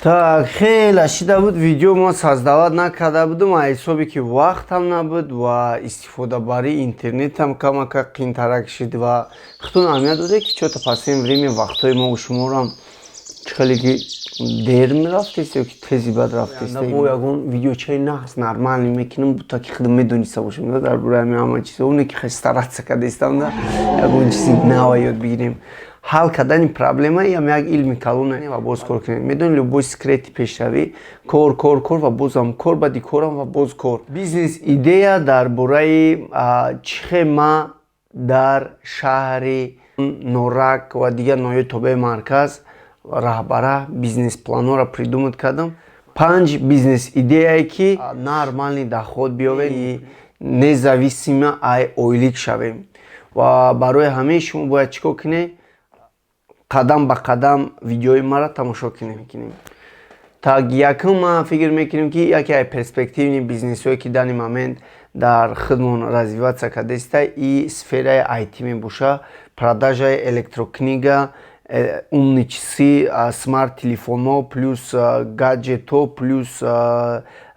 Так, хеле шида буд, видео мо создавать накарда будум, а ҳисобе ки вақтам набуд ва истифодабарии интернетам камака қиинтарак шид. Ва худтон аҳамият доде, ки чё-то последнее время вақтҳои мо шуморам чӣ хеле ки дер мерафтест ё ки тези бад рафтест. Бо ягон видеочаи нағз, нормальный мекунам, бута ки худам медониста бошам дар бораи ҳамин ҳама чизо, оне ки хеле стараться кардастам да ягон чизи нава ёд бигирем. Ҳал кардани проблема ям як илми калона ва боз кор кунем. Медонӣ, любой секрети пешравӣ — кор, кор, кор ва бозам кор, баъди корам ва боз кор. Бизнес идея дар бораи чӣ хел ма дар шаҳри Норак ва дигар ноҳияи тобеи марказ раҳбара бизнес-планҳоро придумать кардам. Панҷ бизнес идеяе, ки нормальный доход биёвед, независимо ай ойлик шавем. Ва барои ҳамаи шумо бояд чӣ кор кунед? Қадам ба қадам видеои маро тамошо кунем. Так, якум, ман фикр мекунем, ки яке аз перспективный бизнесҳое, ки данный момент дар худмон развиваться кардааста, и сфераи IT мебоша: продажаи электрокнига, умные часы, смарт телефонҳо, плюс гаджетҳо, плюс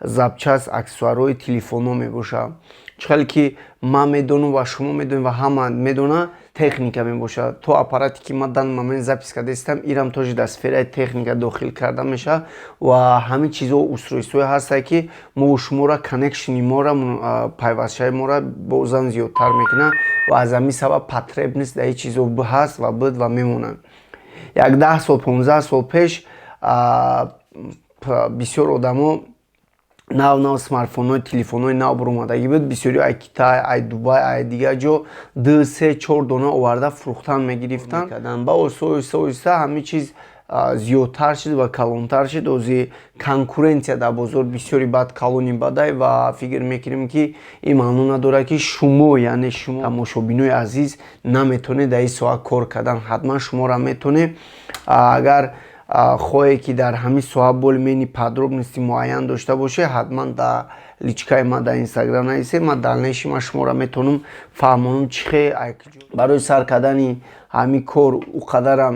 запчасть, аксессуарҳои телефонҳо мебошад. Чӣ хеле ки ман медонам ва шумо медонед ва ҳама медонад, техника мебошад. То аппарате, ки ман данный момент запись кардаистам, ирам тоже дар сфераи техника дохил карда мешавад. Ва ҳамин чизҳо устройствое ҳастанд, ки мо шуморо, коннекшни моро, пайвастшавии моро бозам зиёдтар мекунад ва аз ҳамин сабаб потребность дар ин чизҳо ҳаст ва буд ва мемонад. Як 10 сол, 15 сол пеш бисёр одамо нав нав смартфонҳои, телефонҳои нав баромадагӣ буд. Бисёриҳо ай Китай, ай Дубай, ай дигар ҷо ду, се, чор дона оварда фурӯхтан мегирифтанд. Ба оҳиста, оҳиста, оҳиста ҳамин чиз зиёдтар шуд ва калонтар шуд. Ози конкуренция дар бозор бисёри бад калони бадай. Ва фикр мекунем, ки ин маъно надорад, ки шумо, яъне шумо, тамошобинои азиз, наметавонед дар ин соҳа кор кардан. Ҳатман шуморо метавонед. Агар хоҳе, ки дар ҳамин соҳа более-менее подробности муайян дошта бошед, ҳатман дар личкаи ман дар Инстаграм нависед. Ман дальнейший ман шуморо метавонам фаҳмонам, чӣ хел барои сар кардани ҳамин кор ӯ қадарам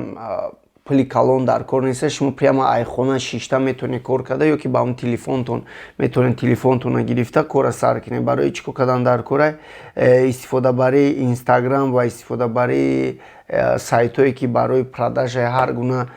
пули калон дар кор нест. Шумо прямо айхона шишта метавонед кор карда ё ки ба он телефонтон метавонед, телефонтонро гирифта корро сар кунед. Барои чӣ кор кардан дар кора? Истифодабарии Инстаграм ва истифодабарии сайтҳое, ки барои продажаи ҳар гуна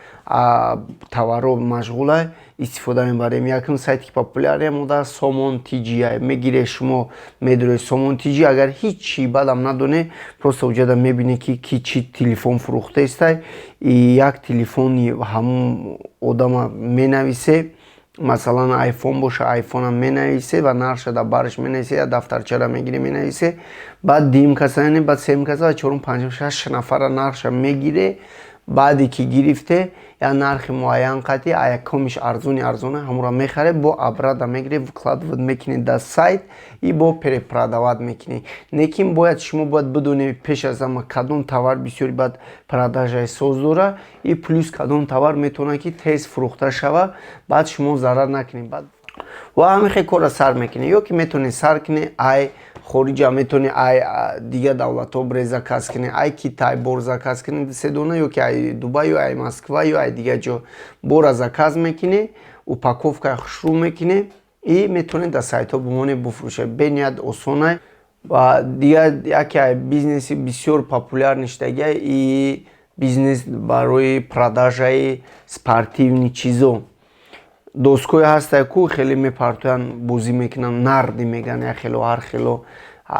товарҳо машғула, истифода мебарем. Якум сайте, ки популярный мода, Сомон TG мегире. Шумо медоред Сомон TG, агар ҳеҷ чи бадам надоне, просто уҷада мебине, ки ки чӣ телефон фурӯхтаистай, и як телефони ҳамун одама менависе. Масалан, Айфон боша, Айфонам менависе ва нархша дар бараш менависе. Я дафтарчара мегире, менависе. Баъд дуюм каса, яъне баъд сеюм каса ва чорум, панҷум, шаш нафара нархша мегире. Баъде ки гирифте, я нархи муайян қатӣ, а якумиш арзони арзона, ҳамонро мехаре, бо обратно мегире, вкладывать мекунед дар сайт и бо перепродавать мекунед. Лекин бояд шумо бояд бидонед пеш аз ҳама, кадом товар бисёри бад продажаи соз дора и плюс кадом товар метавонад, ки тез фурӯхта шава, баъд шумо зарар накунед. Ва ҳамин хел корро сар мекунед. Ё ки метавонед сар кунед ай хориҷа, метавонед ай дигар давлатҳо бре заказ кунед, ай Китай бор заказ кунед се дона, ё ки ай Дубай, ё ай Москва, ё ай дигар ҷо бора заказ мекунед, упаковкаи хушрӯ мекунед и метавонед дар сайтҳо бимонед, буфурӯшед. Бениҳоят осона. Ва дигар яке ай бизнеси бисёр популярный шудагия и бизнес барои продажаи спортивный чизо. Доское ҳастае ку хеле мепартоянд, бозӣ мекунанд, нарди мегӯянд, як хело, ҳар хело,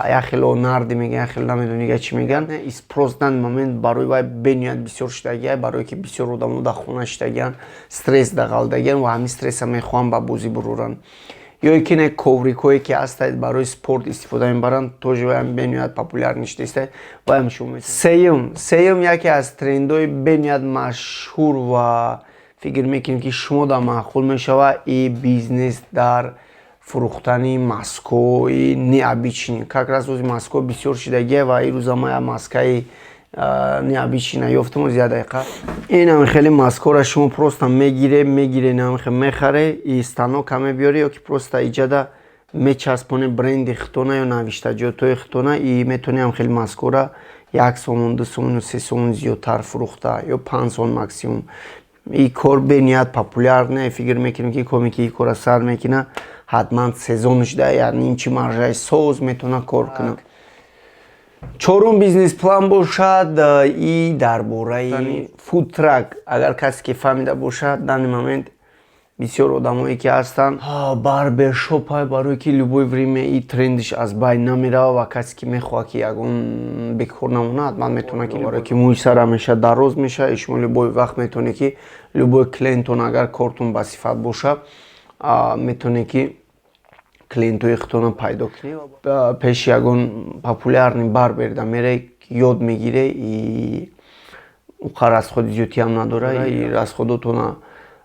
як хело нарди мегӯянд, як хело намедонам дига чӣ мегӯянд. И спрос данный момент барои вай бениҳоят бисёр шудагия, барое ки бисёр одамо дар хона шудагиянд, стресс дағалдагиянд ва ҳамин стресса мехоҳанд ба бозӣ буроранд. Ё ки не, коврикҳое, ки ҳастанд, барои спорт истифода мебаранд, тоже ваям бениҳоят популярный шудааст. Ваям шумо. Сеюм, яке аз трендҳои бениҳоят машҳур ва фикр мекунем, ки шумо дар маъқул мешавад, и бизнес дар фурӯхтани маскои необычный. Как раз ози маско бисёр шудагия ва ирӯза ма як маскаи необычный ёфтам. Ози як дақиқа. Инам хеле маскора шумо просто мегире, мегире, намхе мехаре и станока мебиёре ё ки просто иҷада мечаспоне бренди хитона ё навиштаҷотҳои хитона и метавони ам хеле маскора 1 сомон, 2 сомону 3 сомон зиёдтар фурӯхта ё 5 сомон максимум. И кор бениҳоят популярный. Фикр мекунем, ки коме ки и кора сар мекунад, ҳатман сезонш да як нимчи маржаи соз метавона кор кунад. Чорум бизнес-план бошад, и дар бораи фудтрак. Агар касе ки фаҳмида бошад, данный момент бисёр одамое ки ҳастанд, барбершопай, барое ки любое время и трендиш аз байн намерава ва касе ки мехоҳад, ки ягон бекор намонад, ҳатман метавонад, ки барое ки мӯи сар ҳамеша дароз мешавад и шумо любой вақт метавонед, ки любой клиентон, агар кортон ба сифат бошад, метавонед, ки клиентҳои худтонро пайдо кунед. Пеши ягон популярный барберда мере, ёд мегире, и уқа расходи зиёдтиам надора, и расходотона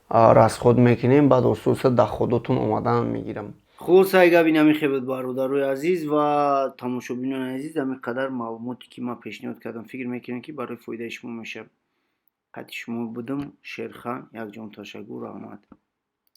расход мекунем, баъд оста оста доходотон омадан мегирам. Хулосаи гап ин ҳамин буд, бародарои азиз ва тамошобинони азиз. Ҳамин қадар маълумоте, ки ман пешниҳод кардам, фикр мекунам, ки барои фоидаи шумо мешавад. Қати шумо будам, Шерхан. Якҷон ташаккур, раҳмат.